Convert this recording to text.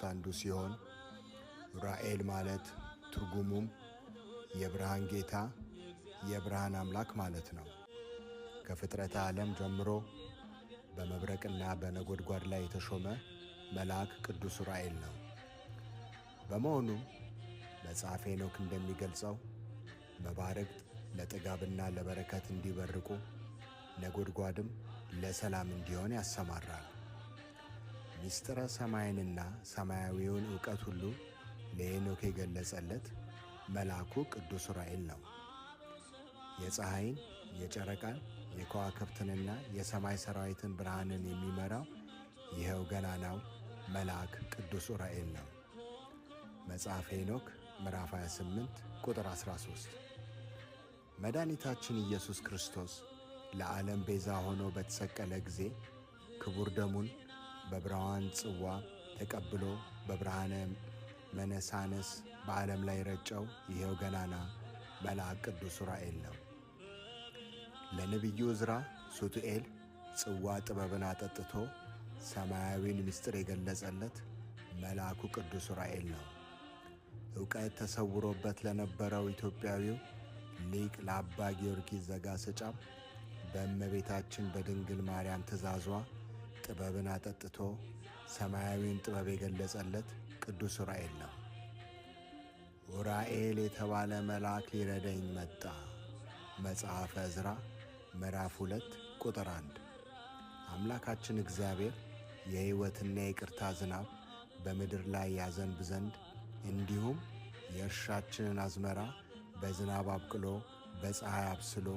አንዱ ሲሆን ዑራኤል ማለት ትርጉሙም የብርሃን ጌታ፣ የብርሃን አምላክ ማለት ነው። ከፍጥረተ ዓለም ጀምሮ በመብረቅና በነጎድጓድ ላይ የተሾመ መልአክ ቅዱስ ዑራኤል ነው። በመሆኑም መጽሐፈ ሄኖክ እንደሚገልጸው መባርቅት ለጥጋብና ለበረከት እንዲበርቁ፣ ነጎድጓድም ለሰላም እንዲሆን ያሰማራል። ምስጢረ ሰማይንና ሰማያዊውን ዕውቀት ሁሉ ለሄኖክ የገለጸለት መልአኩ ቅዱስ ዑራኤል ነው። የፀሐይን፣ የጨረቃን፣ የከዋክብትንና የሰማይ ሰራዊትን ብርሃንን የሚመራው ይኸው ገናናው መልአክ ቅዱስ ዑራኤል ነው። መጽሐፈ ሄኖክ ምዕራፍ 28 ቁጥር 13። መድኃኒታችን ኢየሱስ ክርስቶስ ለዓለም ቤዛ ሆኖ በተሰቀለ ጊዜ ክቡር ደሙን በብርሃን ጽዋ ተቀብሎ በብርሃነ መነሳነስ በዓለም ላይ ረጨው ይኸው ገናና መልአክ ቅዱስ ዑራኤል ነው። ለነቢዩ ዕዝራ ሱቱኤል ጽዋ ጥበብን አጠጥቶ ሰማያዊን ምስጢር የገለጸለት መልአኩ ቅዱስ ዑራኤል ነው። ዕውቀት ተሰውሮበት ለነበረው ኢትዮጵያዊው ሊቅ ለአባ ጊዮርጊስ ዘጋስጫም በእመቤታችን በድንግል ማርያም ትእዛዟ ጥበብን አጠጥቶ ሰማያዊን ጥበብ የገለጸለት ቅዱስ ዑራኤል ነው። ዑራኤል የተባለ መልአክ ሊረዳኝ መጣ። መጽሐፈ ዕዝራ ምዕራፍ 2 ቁጥር 1። አምላካችን እግዚአብሔር የሕይወትና የይቅርታ ዝናብ በምድር ላይ ያዘንብ ዘንድ እንዲሁም የእርሻችንን አዝመራ በዝናብ አብቅሎ በፀሐይ አብስሎ